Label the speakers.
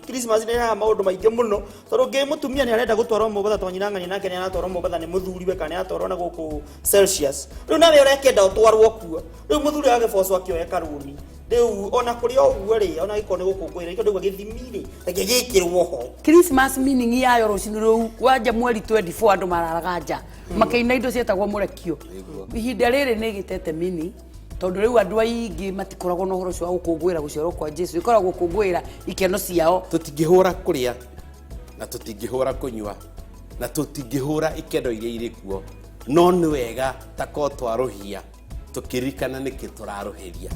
Speaker 1: Christmas nĩ ĩrehaga maũndũ maingĩ mũno, tondũ ngĩ mũtumia nĩ arenda gũtwarwo Mombatha, tondũ nyina ng'ania nake nĩ aratwarwo Mombatha nĩ mũthuriwe, kana nĩ aratwarwo na gũkũ Celsius. Rĩu nawe ũrekĩenda ũtwarwo kuo, rĩu mũthuri agagĩbocwo akĩoe karũni. Rĩu ona kũrĩ o ũguo rĩ, ona gĩkorwo nĩ gũkũngũĩra, nĩkĩo ndauga gĩthimi rĩ, reke gĩkĩrwo ho.
Speaker 2: Christmas meaning yayo, rũcinĩ rũu wanja mweri 24 andũ mararaga nja makĩina indo cietagwo mũrekio. Ihinda rĩrĩ nĩ gĩtete meaning, tondũ rĩu andũ aingĩ matikoragwo na ũhoro ũcio wa gũkũngũĩra gũciarwo kwa Jesu, ĩkoragwo gũkũngũĩra ikeno ciao.
Speaker 3: Tũtingĩhũra kũrĩa na tũtingĩhũra kũnyua na tũtingĩhũra ikeno iria irĩ kuo, no nĩ wega ta ko twarũhia tũkĩririkana nĩkĩ tũrarũhĩria.